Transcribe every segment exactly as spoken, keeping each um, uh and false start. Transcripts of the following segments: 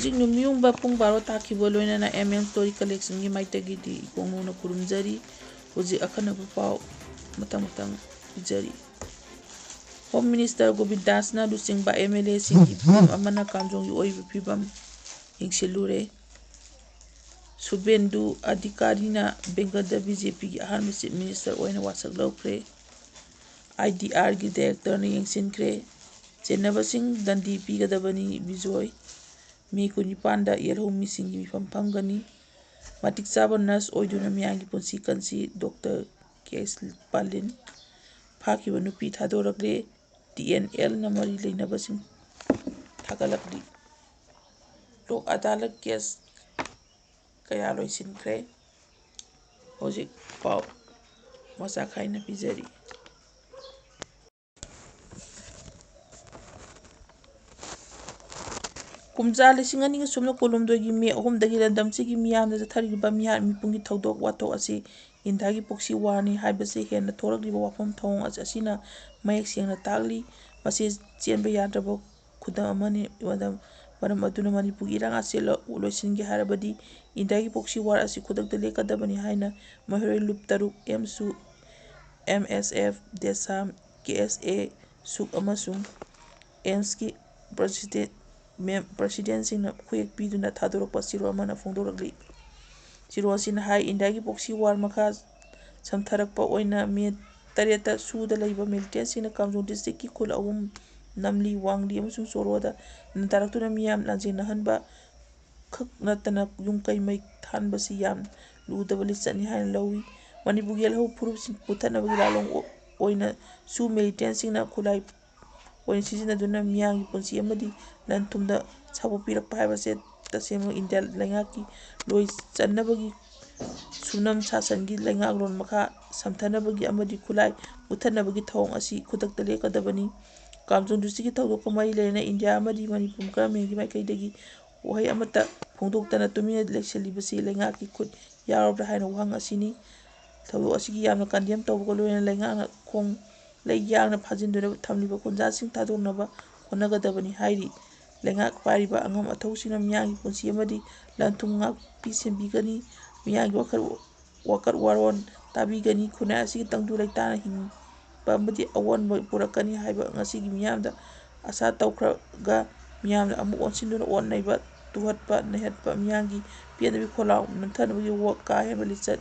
ꯍꯧꯖꯤꯛ ꯅꯨꯃꯤꯠ ꯌꯨꯡꯕ ꯄꯨꯡ ꯕꯥꯔꯣ ꯇꯥꯈꯤꯕ ꯂꯣꯏꯅꯅ M M Story Collectionꯒꯤ ꯃꯥꯏꯀꯩꯗꯒꯤꯗꯤ ꯏꯀꯣꯛ ꯅꯧꯅ ꯈꯨꯔꯨꯝꯖꯔꯤ꯫ ꯍꯧꯖꯤꯛ ꯑꯈꯟꯅꯕ ꯄꯥꯎ ꯃꯊꯪ ꯃꯊꯪ ꯄꯤꯖꯔꯤ꯫ Home Minister ꯒꯣꯕꯤꯟꯗꯥꯁꯅ ꯂꯨꯆꯤꯡꯕ M L Aꯁꯤꯡꯒꯤ ꯇꯤꯝ ꯑꯃꯅ ꯀꯥꯝꯖꯣꯡꯒꯤ ꯑꯣꯏꯕ ꯐꯤꯕꯝ ꯌꯦꯡꯁꯤꯜꯂꯨꯔꯦ꯫ ꯁꯨꯚꯦꯟꯗꯨ ꯑꯙꯤꯀꯥꯔꯤꯅ ꯕꯦꯡꯒꯜꯗ BJPꯒꯤ ꯑꯍꯥꯟꯕ Chief Minister ꯑꯣꯏꯅ ꯋꯥꯁꯛ ꯂꯧꯈ꯭ꯔꯦ꯫ IDRꯒꯤ Directorꯅ ꯌꯦꯡꯁꯤꯟꯈ꯭ꯔꯦ꯫ ꯆꯦꯟꯅꯕꯁꯤꯡ ꯗꯟꯗꯤ ꯄꯤꯒꯗꯕꯅꯤ꯫ ꯕꯤꯖꯣꯏ꯫ ꯃꯦ ꯀꯨꯟꯅꯤꯄꯥꯟꯗ ꯌꯦꯜꯍꯧꯃꯤꯁꯤꯡꯒꯤ ꯃꯤꯐꯝ ꯐꯝꯒꯅꯤ꯫ ꯃꯇꯤꯛ ꯆꯥꯕ nurse ꯑꯣꯏꯗꯨꯅ ꯃꯤꯌꯥꯝꯒꯤ ꯄꯨꯟꯁꯤ ꯀꯟꯁꯤ Doctor K S ꯄꯥꯂꯤꯟ꯫ ꯐꯥꯈꯤꯕ ꯅꯨꯄꯤ ꯊꯥꯗꯣꯔꯛꯂꯦ꯫ TNLꯅ ꯃꯔꯤ ꯂꯩꯅꯕꯁꯤꯡ ꯊꯥꯒꯠꯂꯛꯂꯤ꯫ ꯂꯣꯛ ꯑꯗꯥꯂꯠ case ꯀꯌꯥ ꯂꯣꯏꯁꯤꯟꯈ꯭ꯔꯦ꯫ ꯍꯧꯖꯤꯛ ꯄꯥꯎ ꯃꯆꯥ ꯈꯥꯏꯅ ꯄꯤꯖꯔꯤ꯫ ꯀꯨꯝꯖꯥ ꯂꯤꯁꯤꯡ ꯑꯅꯤꯒ ꯁꯨꯞꯅ ꯀꯨꯟꯍꯨꯝꯗꯣꯏꯒꯤ ꯃꯦ ꯑꯍꯨꯝꯗꯒꯤ ꯂꯝꯗꯝꯁꯤꯒꯤ ꯃꯤꯌꯥꯝꯗ ꯆꯠꯊꯔꯤꯕ ꯃꯤꯍꯥꯠ ꯃꯤꯄꯨꯝꯒꯤ ꯊꯧꯗꯣꯛ ꯋꯥꯊꯣꯛ ꯑꯁꯤ ꯏꯟꯗꯤꯌꯥꯒꯤ proxy warꯅꯤ ꯍꯥꯏꯕꯁꯤ ꯍꯦꯟꯅ ꯊꯣꯔꯛꯂꯤꯕ ꯋꯥꯐꯝ ꯊꯧꯑꯣꯡ ꯑꯁꯤ ꯑꯁꯤꯅ ꯃꯌꯦꯛ ꯁꯦꯡꯅ ꯇꯥꯛꯂꯤ꯫ ꯃꯁꯤ ꯆꯦꯟꯕ ꯌꯥꯗ꯭ꯔꯕ ꯈꯨꯗꯝ ꯑꯃꯅꯤ꯫ ꯃꯔꯝ, ꯃꯔꯝ ꯑꯗꯨꯅ ꯃꯅꯤꯄꯨꯔꯒꯤ ꯏꯔꯥꯡ ꯑꯁꯤ ꯂꯣ-, ꯂꯣꯏꯁꯤꯟꯒꯦ ꯍꯥꯏꯔꯕꯗꯤ ꯏꯟꯗꯤꯌꯥꯒꯤ proxy war ꯑꯁꯤ ꯈꯨꯗꯛꯇ ꯂꯦꯞꯀꯗꯕꯅꯤ ꯍꯥꯏꯅ ꯃꯍꯩꯔꯣꯏ ꯂꯨꯞ ꯇꯔꯨꯛ, ꯑꯦꯝꯁꯨ, MSF, ꯗꯦꯁꯥꯝ, KSA, ꯁꯨꯛ ꯑꯃꯁꯨꯡ ꯑꯦꯝꯁꯀꯤ president, mem-, presidentꯁꯤꯡꯅ ꯈꯨꯌꯦꯛ ꯄꯤꯗꯨꯅ ꯊꯥꯗꯣꯔꯛꯄ ꯆꯦꯔꯣꯜ ꯑꯃꯅ ꯐꯣꯡꯗꯣꯔꯛꯂꯤ꯫ ꯆꯦꯔꯣꯜ ꯑꯁꯤꯅ ꯍꯥꯏ, ꯏꯟꯗꯤꯌꯥꯒꯤ proxy war ꯃꯈꯥ ꯁꯝꯊꯔꯛꯄ ꯑꯣꯏꯅ ꯃꯦ ꯇꯔꯦꯠꯇ ꯁꯨꯗ ꯂꯩꯕ militantꯁꯤꯡꯅ ꯀꯥꯝꯖꯣꯡ districtꯀꯤ ꯈꯨꯜ ꯑꯍꯨꯝ, ꯅꯝꯂꯤ, ꯋꯥꯡꯂꯤ ꯑꯃꯁꯨꯡ ꯆꯣꯔꯣꯗ ꯅꯟꯊꯔꯛꯇꯨꯅ ꯃꯤꯌꯥꯝ ꯂꯥꯟꯖꯦꯡꯅꯍꯟꯕ ꯈꯛ ꯅꯠꯇꯅ ꯌꯨꯝ ꯀꯩ ꯃꯩ ꯊꯥꯟꯕꯁꯤ ꯌꯥꯝ ꯂꯨꯗꯕ ꯂꯤꯆꯠꯅꯤ ꯍꯥꯏꯅ ꯂꯧꯏ꯫ ꯃꯅꯤꯄꯨꯔꯒꯤ ꯌꯦꯜꯍꯧ ꯐꯨꯔꯨꯞꯁꯤꯡ ꯃꯨꯠꯊꯠꯅꯕꯒꯤ ꯂꯥꯟꯂꯣꯡ ꯑꯣ-, ꯑꯣꯏꯅ ꯁꯨ militantꯁꯤꯡꯅ ꯈꯨꯠꯂꯥꯏ ꯑꯣꯏꯅ ꯁꯤꯖꯤꯟꯅꯗꯨꯅ ꯃꯤꯌꯥꯝꯒꯤ ꯄꯨꯟꯁꯤ ꯑꯃꯗꯤ ꯂꯟ ꯊꯨꯝꯗ ꯁꯥꯐꯨ ꯄꯤꯔꯛꯄ ꯍꯥꯏꯕꯁꯦ ꯇꯁꯦꯡꯕ ꯏꯟꯗꯤꯌꯥ ꯂꯩꯉꯥꯛꯀꯤ ꯂꯣꯏ ꯆꯟꯅꯕꯒꯤ ꯁꯨꯅꯝ ꯁꯥꯁꯟꯒꯤ ꯂꯩꯉꯥꯛꯂꯣꯟ ꯃꯈꯥ ꯁꯝꯊꯅꯕꯒꯤ ꯑꯃꯗꯤ ꯈꯨꯠꯂꯥꯏ ꯃꯨꯠꯊꯠꯅꯕꯒꯤ ꯊꯧꯑꯣꯡ ꯑꯁꯤ ꯈꯨꯗꯛꯇ ꯂꯦꯞꯀꯗꯕꯅꯤ꯫ ꯀꯥꯝꯖꯣꯡ districtꯀꯤ ꯊꯧꯗꯣꯛꯀ ꯃꯔꯤ ꯂꯩꯅꯅ ꯏꯟꯗꯤꯌꯥ ꯑꯃꯗꯤ ꯃꯅꯤꯄꯨꯔ governmentꯀꯤ ꯃꯥꯏꯀꯩꯗꯒꯤ ꯋꯥꯍꯩ ꯑꯃꯠꯇ ꯐꯣꯡꯗꯣꯛꯇꯅ ꯇꯨꯃꯤꯟꯅ ꯂꯩꯁꯤꯜꯂꯤꯕꯁꯤ ꯂꯩꯉꯥꯛꯀꯤ ꯈꯨꯠ ꯌꯥꯎꯔꯕ꯭ꯔꯥ ꯍꯥꯏꯅ ꯋꯥꯍꯪ ꯑꯁꯤꯅꯤ꯫ ꯊꯧꯗꯣꯛ ꯑꯁꯤꯒꯤ ꯌꯥꯝꯅ condemn ꯇꯧꯕꯒ ꯂꯣꯏꯅꯅ ꯂꯩꯉꯥꯛꯅ ꯈꯣꯡ ꯂꯩ ꯌꯥꯡꯅ ꯐꯥꯖꯤꯟꯗꯨꯅ ꯊꯝꯂꯤꯕ ꯒꯨꯟꯗꯥꯁꯤꯡ ꯊꯥꯗꯣꯛꯅꯕ ꯍꯣꯠꯅꯒꯗꯕꯅꯤ ꯍꯥꯏꯔꯤ꯫ ꯂꯩꯉꯥꯛ ꯄꯥꯏꯔꯤꯕ ꯑꯉꯝ ꯑꯊꯧꯁꯤꯡꯅ ꯃꯤꯌꯥꯝꯒꯤ ꯄꯨꯟꯁꯤ ꯑꯃꯗꯤ ꯂꯟ ꯊꯨꯝ ꯉꯥꯛꯄꯤ ꯁꯦꯟꯕꯤꯒꯅꯤ꯫ ꯃꯤꯌꯥꯝꯒꯤ ꯋꯥꯈꯜ ꯋꯥꯀꯠ ꯋꯥꯔꯣꯜ ꯇꯥꯕꯤꯒꯅꯤ꯫ ꯈꯨꯟꯅꯥꯏ ꯑꯁꯤꯒꯤ ꯇꯪꯗꯨ ꯂꯩꯇꯥꯅ ꯍꯤꯡꯕ ꯑꯃꯗꯤ ꯑꯑꯣꯟꯕ ꯄꯨꯔꯛꯀꯅꯤ ꯍꯥꯏꯕ ꯉꯁꯤꯒꯤ ꯃꯤꯌꯥꯝꯗ ꯑꯁꯥ ꯇꯧꯈ꯭ꯔꯒ, ꯃꯤꯌꯥꯝꯅ ꯑꯃꯨꯛ ꯑꯣꯟꯁꯤꯟꯗꯨꯅ ꯑꯣꯠ ꯅꯩꯕ, ꯇꯨꯍꯠꯄ, ꯅꯩꯍꯠꯄ, ꯃꯤꯌꯥꯝꯒꯤ ꯄꯦꯟꯗꯕꯒꯤ ꯈꯣꯜꯂꯥꯎ ꯅꯝꯊꯅꯕꯒꯤ ꯋꯥ-, ꯀꯥ ꯍꯦꯟꯕ ꯂꯤꯆꯠ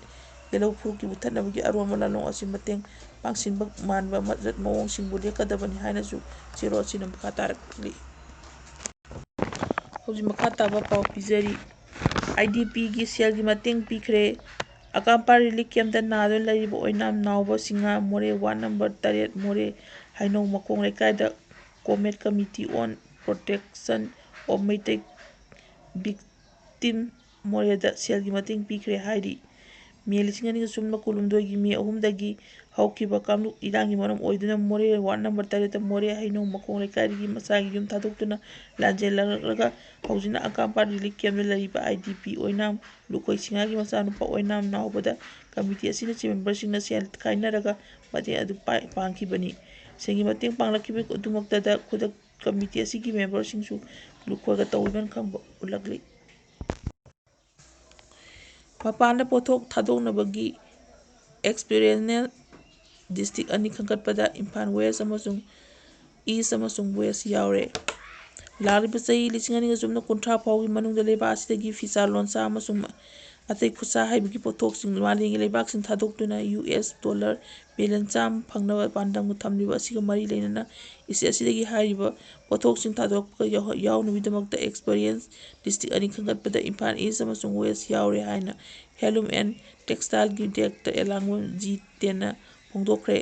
ꯌꯦꯜꯍꯧ ꯐꯨꯔꯨꯞꯀꯤ ꯃꯨꯊꯠꯅꯕꯒꯤ ꯑꯔꯣꯟꯕ ꯂꯥꯟꯂꯣꯡ ꯑꯁꯤ ꯃꯇꯦꯡ ꯄꯥꯡꯁꯤꯟꯕ ꯃꯥꯟꯕ ꯃꯖꯠ ꯃꯑꯣꯡꯁꯤꯡꯕꯨ ꯂꯦꯞꯀꯗꯕꯅꯤ ꯍꯥꯏꯅꯁꯨ ꯆꯦꯔꯣꯜꯁꯤꯅ ꯃꯈꯥ ꯇꯥꯔꯛꯂꯤ꯫ ꯍꯧꯖꯤꯛ ꯃꯈꯥ ꯇꯥꯕ ꯄꯥꯎ ꯄꯤꯖꯔꯤ꯫ ꯑꯥꯏ ꯗꯤ ꯄꯤꯒꯤ ꯁꯦꯜꯒꯤ ꯃꯇꯦꯡ ꯄꯤꯈ꯭ꯔꯦ꯫ ꯑꯀꯥꯝꯄꯥ ꯔꯤꯂꯤꯐ ꯀꯦꯝꯞꯇ ꯅꯥꯗꯨꯅ ꯂꯩꯔꯤꯕ ꯑꯣꯏꯅꯥꯝ ꯅꯥꯎꯕ ꯁꯤꯡꯍꯥ, ꯃꯣꯔꯦ ꯋꯥꯔꯗ ꯅꯝꯕꯔ ꯇꯔꯦꯠ, ꯃꯣꯔꯦ ꯍꯩꯅꯧ ꯃꯈꯣꯡ ꯂꯩꯀꯥꯏꯗ Comet Committee on Protection of Meitei Victim ꯃꯣꯔꯦꯗ ꯁꯦꯜꯒꯤ ꯃꯇꯦꯡ ꯄꯤꯈ꯭ꯔꯦ ꯍꯥꯏꯔꯤ꯫ ꯃꯦ ꯂꯤꯁꯤꯡ ꯑꯅꯤꯒ ꯁꯨꯞꯅ ꯀꯨꯟꯍꯨꯝꯗꯣꯏꯒꯤ ꯃꯦ ꯑꯍꯨꯝꯗꯒꯤ ꯍꯧꯈꯤꯕ ꯀꯥꯡꯂꯨꯞ ꯏꯔꯥꯡꯒꯤ ꯃꯔꯝ ꯑꯣꯏꯗꯨꯅ ꯃꯣꯔꯦ ꯋꯥꯔꯗ ꯅꯝꯕꯔ ꯇꯔꯦꯠꯇ ꯃꯣꯔꯦ ꯍꯩꯅꯧ ꯃꯈꯣꯡ ꯂꯩꯀꯥꯏꯗꯒꯤ ꯃꯁꯥꯒꯤ ꯌꯨꯝ ꯊꯥꯗꯣꯛꯇꯨꯅ ꯂꯥꯟꯖꯦꯜꯂꯛꯂꯒ ꯍꯧꯖꯤꯛꯅ ꯑꯀꯥꯝꯄꯥ ꯔꯤꯂꯤꯐ ꯀꯦꯝꯞꯇ ꯂꯩꯔꯤꯕ ꯑꯥꯏ ꯗꯤ ꯄꯤ ꯑꯣꯏꯅꯥꯝ ꯂꯨꯈꯣꯏ ꯁꯤꯡꯍꯥꯒꯤ ꯃꯆꯥꯅꯨꯄꯥ ꯑꯣꯏꯅꯥꯝ ꯅꯥꯎꯕꯗ ꯀꯃꯤꯇꯤ ꯑꯁꯤꯅ ꯆꯦ ꯃꯦꯝꯕꯔꯁꯤꯡꯅ ꯁꯦꯜ ꯈꯥꯏꯅꯔꯒ ꯃꯇꯦꯡ ꯑꯗꯨ ꯄꯥꯏ-, ꯄꯥꯡꯈꯤꯕꯅꯤ꯫ ꯁꯦꯜꯒꯤ ꯃꯇꯦꯡ ꯄꯥꯡꯂꯛꯈꯤꯕ ꯑꯗꯨꯃꯛꯇꯗ ꯈꯨꯗꯛ ꯀꯃꯤꯇꯤ ꯑꯁꯤꯒꯤ ꯃꯦꯝꯕꯔꯁꯤꯡꯁꯨ ꯂꯨꯈꯣꯏꯒ ꯇꯧꯕꯤꯃꯟ ꯈꯪꯕ ꯎꯠꯂꯛꯂꯤ꯫ ꯃꯄꯥꯟꯗ ꯄꯣꯠꯊꯣꯛ ꯊꯥꯗꯣꯛꯅꯕꯒꯤ ꯑꯦꯛꯁꯄꯤꯔꯤꯌꯦꯟꯁꯅꯦꯜ ꯗꯤꯁꯇ꯭ꯔꯤꯛ ꯑꯅꯤ ꯈꯟꯒꯠꯄꯗ ꯏꯝꯐꯥꯜ ꯋꯦꯁ ꯑꯃꯁꯨꯡ ꯏꯁ ꯑꯃꯁꯨꯡ ꯋꯦꯁ ꯌꯥꯎꯔꯦ꯫ ꯂꯥꯛꯂꯤꯕ ꯆꯍꯤ ꯂꯤꯁꯤꯡ ꯑꯅꯤꯒ ꯆꯨꯝꯅ ꯀꯨꯟꯊ꯭ꯔꯥ ꯐꯥꯎꯒꯤ ꯃꯅꯨꯡꯗ ꯂꯩꯕꯥꯛ ꯑꯁꯤꯗꯒꯤ ꯐꯤꯁꯥ ꯂꯣꯟꯁꯥ ꯑꯃꯁꯨꯡ ꯑꯇꯩ ꯈꯨꯠꯁꯥ ꯍꯩꯕꯒꯤ ꯄꯣꯠꯊꯣꯛꯁꯤꯡ ꯃꯥꯂꯦꯝꯒꯤ ꯂꯩꯕꯥꯛꯁꯤꯡ ꯊꯥꯗꯣꯛꯇꯨꯅ ꯌꯨ ꯑꯦꯁ ꯗꯣꯂꯔ ꯕꯤꯂꯤꯌꯟ ꯆꯥꯝꯃ ꯐꯪꯅꯕ ꯄꯥꯟꯗꯝ ꯊꯝꯂꯤꯕ ꯑꯁꯤꯒ ꯃꯔꯤ ꯂꯩꯅꯅ ꯏꯁꯇꯦꯠ ꯑꯁꯤꯗꯒꯤ ꯍꯥꯏꯔꯤꯕ ꯄꯣꯠꯊꯣꯛꯁꯤꯡ ꯊꯥꯗꯣꯛꯄ ꯌꯥꯎ-, ꯌꯥꯎꯅꯕꯒꯤꯗꯃꯛꯇ ꯑꯦꯛꯁꯄꯤꯔꯤꯌꯦꯟꯁ ꯗꯤꯁꯇ꯭ꯔꯤꯛ ꯑꯅꯤ ꯈꯟꯒꯠꯄꯗ ꯏꯝꯐꯥꯜ ꯏꯁ ꯑꯃꯁꯨꯡ ꯋꯦꯁ ꯌꯥꯎꯔꯦ ꯍꯥꯏꯅ Handloom and Textileꯒꯤ ꯗꯥꯏꯔꯦꯛꯇꯔ ꯑꯦꯂꯥꯡꯕꯝ ꯖꯤꯇꯦꯟꯅ ꯐꯣꯡꯗꯣꯛꯈ꯭ꯔꯦ꯫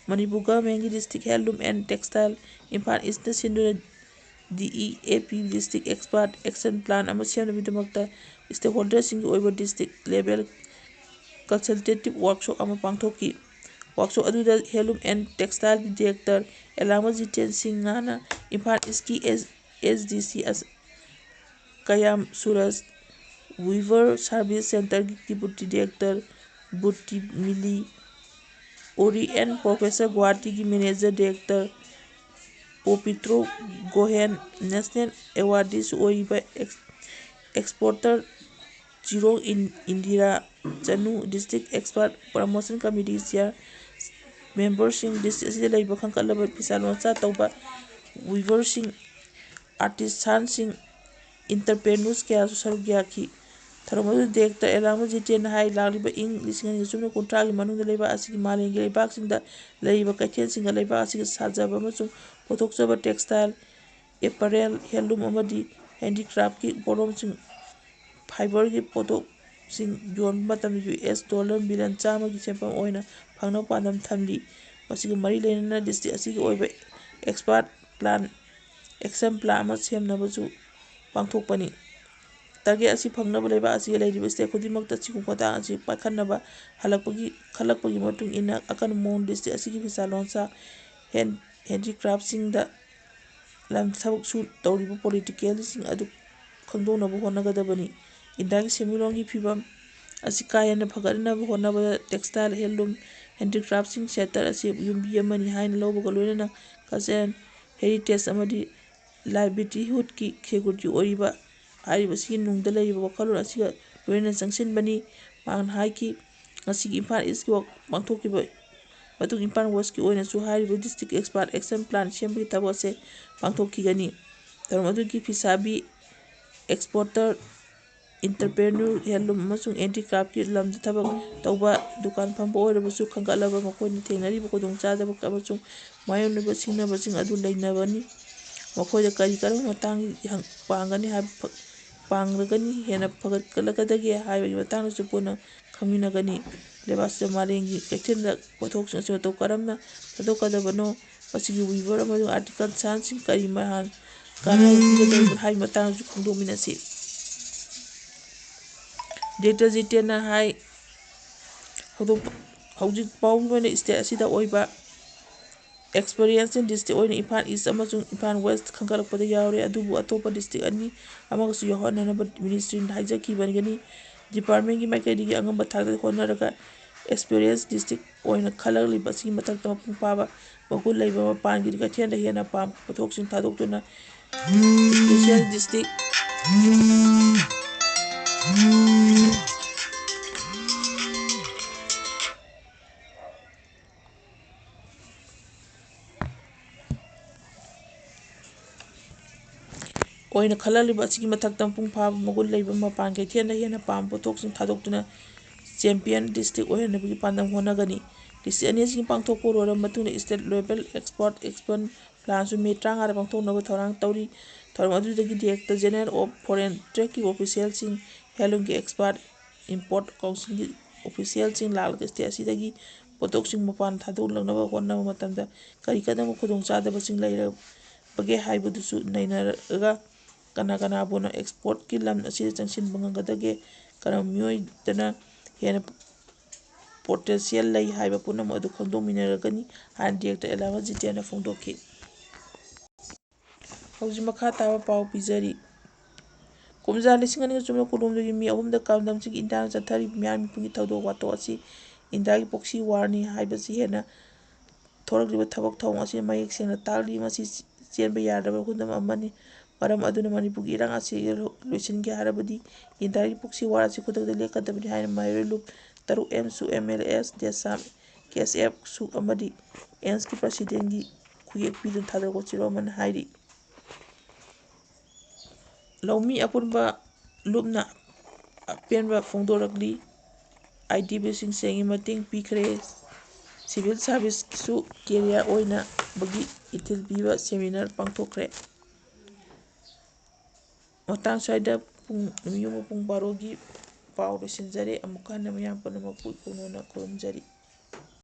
ꯃꯅꯤꯄꯨꯔ ꯒꯚꯔꯟꯃꯦꯟꯠꯀꯤ district Handloom and Textile Imphal ꯏꯁꯅ ꯁꯤꯟꯗꯨꯅ D E A P district export action plan ꯑꯃ ꯁꯦꯝꯅꯕꯒꯤꯗꯃꯛꯇ ꯁ꯭ꯇꯦꯛꯍꯣꯜꯗꯔꯁꯤꯡꯒꯤ ꯑꯣꯏꯕ ꯗꯤꯁꯇ꯭ꯔꯤꯛ ꯂꯦꯚꯦꯜ ꯀꯟꯁꯜꯇꯦꯇꯤꯚ ꯋꯥꯔꯛꯁꯣꯞ ꯑꯃ ꯄꯥꯡꯊꯣꯛꯈꯤ꯫ ꯋꯥꯔꯛꯁꯣꯞ ꯑꯗꯨꯗ Handloom and Textileꯒꯤ ꯗꯥꯏꯔꯦꯛꯇꯔ ꯑꯦꯂꯥꯡꯕꯝ ꯖꯤꯇꯦꯟ ꯁꯤꯡꯍꯅ ꯏꯝꯐꯥꯜ ꯏꯁꯀꯤ ꯑꯦꯁ, ꯑꯦꯁ ꯗꯤ ꯁꯤ ꯑꯁ-, ꯀꯌꯥꯝ ꯁꯨꯔꯖ, Weaver Service Centreꯒꯤ deputy director Buti Mili, Orient Professor ꯒꯨꯋꯥꯍꯥꯇꯤꯒꯤ manager director Pabitra Gohain, national ꯑꯦꯋꯥꯔꯗꯤꯁꯨ ꯑꯣꯏꯔꯤꯕ ꯑꯦꯛꯁ-, ꯑꯦꯛꯁꯄꯣꯔꯇꯔ ꯆꯤꯔꯣꯡ ꯏꯟ-, Indira Chanu, district export promotion committee chair ꯃꯦꯝꯕꯔꯁꯤꯡ, ꯗꯤꯁꯇ꯭ꯔꯤꯛ ꯑꯁꯤꯗ ꯂꯩꯕ ꯈꯟꯒꯠꯂꯕ ꯐꯤꯁꯥ ꯂꯣꯟꯁꯥ ꯇꯧꯕ ꯋꯤꯚꯔꯁꯤꯡ, ꯑꯥꯔꯇꯤꯁꯥꯟꯁꯤꯡ, ꯏꯟꯇꯔꯄ꯭ꯔꯦꯅꯔꯁ ꯀꯌꯥꯁꯨ ꯁꯔꯨꯛ ꯌꯥꯈꯤ꯫ ꯊꯧꯔꯝ ꯑꯗꯨꯗ ꯗꯤꯔꯦꯛꯇꯔ ꯑꯦꯂꯥꯃ ꯖꯤꯇꯦꯟꯅ ꯍꯥꯏ, ꯂꯥꯛꯂꯤꯕ ꯏꯪ ꯂꯤꯁꯤꯡ ꯑꯅꯤ ꯆꯨꯝꯅ ꯀꯨꯟꯊ꯭ꯔꯥꯒꯤ ꯃꯅꯨꯡꯗ ꯂꯩꯕꯥꯛ ꯑꯁꯤꯒꯤ ꯃꯥꯂꯦꯝꯒꯤ ꯂꯩꯕꯥꯛꯁꯤꯡꯗ ꯂꯩꯔꯤꯕ ꯀꯩꯊꯦꯜꯁꯤꯡꯒ ꯂꯩꯕꯥꯛ ꯑꯁꯤꯒꯤ ꯁꯥꯖꯕ ꯑꯃꯁꯨꯡ ꯄꯨꯊꯣꯛꯆꯕ ꯇꯦꯛꯁꯇꯥꯏꯜ, ꯑꯦꯄꯔꯦꯜ, ꯍꯦꯟꯂꯨꯝ ꯑꯃꯗꯤ ꯍꯦꯟꯗꯤꯀ꯭ꯔꯥꯐꯀꯤ ꯄꯣꯠꯂꯝꯁꯤꯡ, ꯐꯥꯏꯕꯔꯒꯤ ꯄꯣꯠꯊꯣꯛꯁꯤꯡ ꯌꯣꯟꯕ ꯃꯇꯝꯗ ꯌꯨ ꯑꯦꯁ ꯗꯣꯂꯔ ꯃꯤꯂꯤꯌꯟ ꯆꯥꯝꯃꯒꯤ ꯁꯦꯟꯐꯝ ꯑꯣꯏꯅ ꯐꯪꯅꯕ ꯄꯥꯟꯗꯝ ꯊꯝꯂꯤ꯫ ꯃꯁꯤꯒ ꯃꯔꯤ ꯂꯩꯅꯅ ꯗꯤꯁꯇ꯭ꯔꯤꯛ ꯑꯁꯤꯒꯤ ꯑꯣꯏꯕ ꯑꯦꯛꯁꯄꯥꯔꯠ ꯄ꯭ꯂꯥꯟ, ꯑꯦꯛꯁꯟ ꯄ꯭ꯂꯥꯟ ꯑꯃ ꯁꯦꯝꯅꯕꯁꯨ ꯄꯥꯡꯊꯣꯛꯄꯅꯤ꯫ ꯇꯥꯔꯒꯦꯠ ꯑꯁꯤ ꯐꯪꯅꯕ ꯂꯩꯕꯥꯛ ꯑꯁꯤꯒꯤ ꯂꯩꯔꯤꯕ ꯁ꯭ꯇꯦꯠ ꯈꯨꯗꯤꯡꯃꯛꯇ ꯁꯤꯒꯨꯝꯕ ꯈꯣꯡꯊꯥꯡ ꯑꯁꯤ ꯄꯥꯏꯈꯠꯅꯕ ꯍꯜꯂꯛꯄꯒꯤ, ꯈꯜꯂꯛꯄꯒꯤ ꯃꯇꯨꯡ ꯏꯟꯅ ꯑꯀꯟꯕ ꯃꯑꯣꯡꯗ ꯗꯤꯁꯇ꯭ꯔꯤꯛ ꯑꯁꯤꯒꯤ ꯐꯤꯁꯥ ꯂꯣꯟꯁꯥ, ꯍꯦꯟ-, ꯍꯦꯟꯗꯤꯀ꯭ꯔꯥꯐꯁꯤꯡꯗ ꯂꯝ ꯊꯕꯛ ꯁꯨ ꯇꯧꯔꯤꯕ ꯄꯣꯂꯤꯇꯤꯀꯦꯜꯁꯤꯡ ꯑꯗꯨ ꯈꯪꯗꯣꯛꯅꯕ ꯍꯣꯠꯅꯒꯗꯕꯅꯤ꯫ ꯏꯟꯗꯤꯌꯥꯒꯤ ꯁꯦꯟꯃꯤꯠꯂꯣꯟꯒꯤ ꯐꯤꯕꯝ ꯑꯁꯤ ꯀꯥ ꯍꯦꯟꯅ ꯐꯒꯠꯅꯕ ꯍꯣꯠꯅꯕꯗ ꯇꯦꯛꯁꯇꯥꯏꯜ, ꯍꯦꯟꯂꯨꯝ, ꯍꯦꯟꯗꯤꯀ꯭ꯔꯥꯐꯁꯤꯡ ꯁꯦꯛꯇꯔ ꯑꯁꯤ ꯌꯨꯝꯕꯤ ꯑꯃꯅꯤ ꯍꯥꯏꯅ ꯂꯧꯕꯒ ꯂꯣꯏꯅꯅ ꯀꯜꯆꯔꯦꯜ ꯍꯦꯔꯤꯇꯦꯖ ꯑꯃꯗꯤ ꯂꯥꯏꯚꯂꯤꯍꯨꯗꯀꯤ ꯁꯦꯀ꯭ꯌꯨꯔꯤꯇꯤ ꯑꯣꯏꯔꯤꯕ ꯍꯥꯏꯔꯤꯕꯁꯤꯒꯤ ꯅꯨꯡꯗ ꯂꯩꯔꯤꯕ ꯋꯥꯈꯜꯂꯣꯟ ꯑꯁꯤꯒ ꯂꯣꯏꯅꯅ ꯆꯪꯁꯤꯟꯕꯅꯤ꯫ ꯃꯍꯥꯛꯅ ꯍꯥꯏꯈꯤ, ꯉꯁꯤꯒꯤ ꯏꯝꯐꯥꯜ ꯏꯁꯀꯤ ꯋꯥꯛ ꯄꯥꯡꯊꯣꯛꯈꯤꯕ ꯃꯇꯨꯡ ꯏꯝꯐꯥꯜ ꯋꯦꯁꯀꯤ ꯑꯣꯏꯅꯁꯨ ꯍꯥꯏꯔꯤꯕ ꯗꯤꯁꯇ꯭ꯔꯤꯛ ꯑꯦꯛꯁꯄꯥꯔꯠ ꯑꯦꯛꯁꯟ ꯄ꯭ꯂꯥꯟ ꯁꯦꯝꯕꯒꯤ ꯊꯕꯛ ꯑꯁꯦ ꯄꯥꯡꯊꯣꯛꯈꯤꯒꯅꯤ꯫ ꯊꯧꯔꯝ ꯑꯗꯨꯒꯤ ꯐꯤꯁꯥꯕꯤ, ꯑꯦꯛꯁꯄꯣꯔꯇꯔ, ꯏꯟꯇꯔꯄ꯭ꯔꯦꯅꯔ, ꯍꯦꯟꯂꯨꯝ ꯑꯃꯁꯨꯡ ꯍꯦꯟꯗꯤꯀ꯭ꯔꯥꯐꯀꯤ ꯂꯝꯗ ꯊꯕꯛ ꯇꯧꯕ, ꯗꯨꯀꯥꯟ ꯐꯝꯕ ꯑꯣꯏꯔꯕꯁꯨ ꯈꯟꯒꯠꯂꯕ ꯃꯈꯣꯏꯅ ꯊꯦꯡꯅꯔꯤꯕ ꯈꯨꯗꯣꯡꯆꯥꯗꯕ ꯑꯃꯁꯨꯡ ꯃꯥꯌꯣꯛꯅꯔꯤꯕ ꯁꯤꯡꯅꯕꯁꯤꯡ ꯑꯗꯨ ꯅꯩꯅꯕꯅꯤ꯫ ꯃꯈꯣꯏꯗ ꯀꯔꯤ ꯀꯔꯝꯕ ꯃꯇꯥꯡꯒꯤ ꯍꯪ-, ꯄꯥꯡꯒꯅꯤ ꯍꯥꯏꯕ ꯐ-, ꯄꯥꯡꯂꯒꯅꯤ, ꯍꯦꯟꯅ ꯐꯒꯠꯂꯛꯀꯗꯒꯦ ꯍꯥꯏꯕꯒꯤ ꯃꯇꯥꯡꯗꯁꯨ ꯄꯨꯟꯅ ꯈꯪꯃꯤꯟꯅꯒꯅꯤ꯫ ꯂꯩꯕꯥꯛꯁꯤꯗ ꯃꯥꯂꯦꯝꯒꯤ ꯀꯩꯊꯦꯜꯗ ꯄꯣꯠꯊꯣꯛꯁꯤꯡ ꯑꯁꯤ ꯃꯇꯧ ꯀꯔꯝꯅ ꯊꯥꯗꯣꯛꯀꯗꯕꯅꯣ, ꯃꯁꯤꯒꯤ ꯋꯤꯚꯔ ꯑꯃꯁꯨꯡ ꯑꯥꯔꯇꯤꯀꯜ ꯁꯥꯟꯁꯤꯡ ꯀꯔꯤ ꯃꯍꯥꯟ ꯀꯥꯟꯅꯕ ꯄꯤꯒꯗꯕꯒꯦ ꯍꯥꯏꯕꯒꯤ ꯃꯇꯥꯡꯗꯁꯨ ꯈꯪꯗꯣꯛꯃꯤꯟꯅꯁꯤ꯫ ꯗꯤꯔꯦꯛꯇꯔ ꯖꯤꯇꯦꯟꯅ ꯍꯥꯏ, ꯍꯧꯗꯣꯛꯄ-, ꯍꯧꯖꯤꯛ ꯐꯥꯎꯕꯒꯤ ꯑꯣꯏꯅ ꯁ꯭ꯇꯦꯠ ꯑꯁꯤꯗ ꯑꯣꯏꯕ ꯑꯦꯛꯁꯄꯔꯤꯌꯦꯟꯁ ꯗꯤꯁꯇ꯭ꯔꯤꯛ ꯑꯣꯏꯅ ꯏꯝꯐꯥꯜ ꯏꯁ ꯑꯃꯁꯨꯡ ꯏꯝꯐꯥꯜ ꯋꯦꯁ ꯈꯟꯒꯠꯂꯛꯄꯗ ꯌꯥꯎꯔꯦ, ꯑꯗꯨꯕꯨ ꯑꯇꯣꯞꯄ ꯗꯤꯁꯇ꯭ꯔꯤꯛ ꯑꯅꯤ ꯑꯃꯒꯁꯨ ꯌꯥꯎꯍꯟꯅꯅꯕ ꯃꯤꯅꯤꯁꯇ꯭ꯔꯤꯅ ꯍꯥꯏꯖꯈꯤꯕꯅꯤ꯫ ꯗꯤꯄꯥꯔꯠꯃꯦꯟꯒꯤ ꯃꯥꯏꯀꯩꯗꯒꯤ ꯑꯉꯝꯕ ꯊꯥꯛꯇ ꯍꯣꯠꯅꯔꯒ ꯑꯦꯛꯁꯄꯔꯤꯌꯦꯟꯁ ꯗꯤꯁꯇ꯭ꯔꯤꯛ ꯑꯣꯏꯅ ꯈꯜꯂꯛꯂꯤꯕ ꯑꯁꯤꯒꯤ ꯃꯊꯛꯇ ꯃꯄꯨꯡ ꯐꯥꯕ ꯃꯒꯨꯟ ꯂꯩꯕ ꯃꯄꯥꯟꯒꯤ ꯀꯩꯊꯦꯜꯗ ꯍꯦꯟꯅ ꯄꯥꯝꯕ ꯄꯣꯠꯊꯣꯛꯁꯤꯡ ꯊꯥꯗꯣꯛꯇꯨꯅ special district ꯑꯣꯏꯅ ꯈꯜꯂꯛꯂꯤꯕ ꯑꯁꯤꯒꯤ ꯃꯊꯛꯇ ꯃꯄꯨꯡ ꯐꯥꯕ ꯃꯒꯨꯟ ꯂꯩꯕ ꯃꯄꯥꯟ ꯀꯩꯊꯦꯜꯗ ꯍꯦꯟꯅ ꯄꯥꯝꯕ ꯄꯣꯠꯊꯣꯛꯁꯤꯡ ꯊꯥꯗꯣꯛꯇꯨꯅ champion district ꯑꯣꯏꯍꯟꯅꯕꯒꯤ ꯄꯥꯟꯗꯝ ꯍꯣꯠꯅꯒꯅꯤ꯫ District ꯑꯅꯤꯁꯤꯒꯤ ꯄꯥꯡꯊꯣꯛꯄ ꯂꯣꯏꯔꯕ ꯃꯇꯨꯡꯗ state level export expansion planꯁꯨ May ꯇꯔꯥꯃꯉꯥꯗ ꯄꯥꯡꯊꯣꯛꯅꯕ ꯊꯧꯔꯥꯡ ꯇꯧꯔꯤ꯫ ꯊꯧꯔꯝ ꯑꯗꯨꯗꯒꯤ Director General of Foreign Tradeꯀꯤ officialꯁꯤꯡ, handloomꯒꯤ expert, import councilꯒꯤ officialꯁꯤꯡ ꯂꯥꯛꯂꯒ state ꯑꯁꯤꯗꯒꯤ ꯄꯣꯠꯊꯣꯛꯁꯤꯡ ꯃꯄꯥꯟ ꯊꯥꯗꯣꯛꯂꯛꯅꯕ ꯍꯣꯠꯅꯕ ꯃꯇꯝꯗ ꯀꯔꯤ ꯀꯔꯝꯕ ꯈꯨꯗꯣꯡꯆꯥꯗꯕꯁꯤꯡ ꯂꯩꯔꯕꯒꯦ ꯍꯥꯏꯕꯗꯨꯁꯨ ꯅꯩꯅꯔꯒ ꯀꯅꯥ ꯀꯅꯥꯕꯨꯅ exportꯀꯤ ꯂꯝ ꯑꯁꯤꯗ ꯆꯪꯁꯤꯟꯕ ꯉꯝꯒꯗꯒꯦ, ꯀꯔꯝꯕ ꯃꯤꯑꯣꯏꯗꯅ ꯍꯦꯟꯅ potential ꯂꯩ ꯍꯥꯏꯕ ꯄꯨꯝꯅꯃꯛ ꯑꯗꯨ ꯈꯪꯗꯣꯛꯃꯤꯟꯅꯔꯒꯅꯤ ꯍꯥꯏꯅ Director ꯑꯦꯂꯥꯃ ꯖꯤꯇꯦꯟꯅ ꯐꯣꯡꯗꯣꯛꯈꯤ꯫ ꯍꯧꯖꯤꯛ ꯃꯈꯥ ꯇꯥꯕ ꯄꯥꯎ ꯄꯤꯖꯔꯤ꯫ ꯀꯨꯝꯖꯥ ꯂꯤꯁꯤꯡ ꯑꯅꯤꯒ ꯆꯨꯝꯂꯛ ꯀꯨꯟꯍꯨꯝꯗꯣꯏꯒꯤ ꯃꯦ ꯑꯍꯨꯝꯗ ꯀꯥꯡꯂꯝꯁꯤꯡ ꯏꯟꯗꯤꯌꯥꯅ ꯆꯠꯊꯔꯤꯕ ꯃꯤꯌꯥꯝꯒꯤ ꯄꯨꯛꯅꯤꯡ ꯊꯧꯗꯣꯛ ꯋꯥꯊꯣꯛ ꯑꯁꯤ ꯏꯟꯗꯤꯌꯥꯒꯤ proxy warꯅꯤ ꯍꯥꯏꯕꯁꯤ ꯍꯦꯟꯅ ꯊꯣꯔꯛꯂꯤꯕ ꯊꯕꯛ ꯊꯧꯑꯣꯡ ꯑꯁꯤꯅ ꯃꯌꯦꯛ ꯁꯦꯡꯅ ꯇꯥꯛꯂꯤ꯫ ꯃꯁꯤ ꯆꯦꯟꯕ ꯌꯥꯗ꯭ꯔꯕ ꯈꯨꯗꯝ ꯑꯃꯅꯤ꯫ ꯃꯔꯝ ꯑꯗꯨꯅ ꯃꯅꯤꯄꯨꯔꯒꯤ ꯏꯔꯥꯡ ꯑꯁꯤ ꯂꯣꯏꯁꯤꯟꯒꯦ ꯍꯥꯏꯔꯕꯗꯤ ꯏꯟꯗꯤꯌꯥꯒꯤ proxy war ꯑꯁꯤ ꯈꯨꯗꯛꯇ ꯂꯦꯞꯀꯗꯕꯅꯤ ꯍꯥꯏꯅ ꯃꯍꯩꯔꯣꯏ ꯂꯨꯞ ꯇꯔꯨꯛ ꯑꯦꯝꯁꯨ, ꯑꯦꯝ ꯑꯦꯜ ꯑꯦꯁ, ꯗꯦꯁꯥꯝ, ꯀꯦ ꯑꯦꯁ ꯑꯦꯐ ꯁꯨꯛ ꯑꯃꯗꯤ ꯑꯦꯝꯁꯀꯤ presidentꯀꯤ ꯈꯨꯌꯦꯛ ꯄꯤꯗꯨꯅ ꯊꯥꯗꯣꯔꯛꯄ ꯆꯦꯔꯣꯜ ꯑꯃꯅ ꯍꯥꯏꯔꯤ꯫ ꯂꯧꯃꯤ ꯑꯄꯨꯟꯕ ꯂꯨꯞꯅ ꯑꯄꯦꯟꯕ ꯐꯣꯡꯗꯣꯔꯛꯂꯤ꯫ ꯑꯥꯏ ꯗꯤ ꯕꯤꯁꯤꯡ ꯁꯦꯡꯒꯤ ꯃꯇꯦꯡ ꯄꯤꯈ꯭ꯔꯦ꯫ Civil serviceꯁꯨ career ꯑꯣꯏꯅꯕꯒꯤ ꯏꯊꯤꯜ ꯄꯤꯕ seminar ꯄꯥꯡꯊꯣꯛꯈ꯭ꯔꯦ꯫ ꯃꯇꯥꯡ ꯁ꯭ꯋꯥꯏꯗ ꯄꯨꯡ, ꯅꯨꯃꯤꯠ ꯌꯨꯡꯕ ꯄꯨꯡ ꯕꯥꯔꯣꯒꯤ ꯄꯥꯎ ꯂꯣꯏꯁꯤꯟꯖꯔꯦ꯫ ꯑꯃꯨꯛꯀ ꯍꯟꯅ ꯃꯌꯥꯝ ꯄꯨꯝꯅꯃꯛꯄꯨ ꯏꯄꯨꯛ ꯅꯨꯡꯅ ꯈꯨꯔꯨꯝꯖꯔꯤ꯫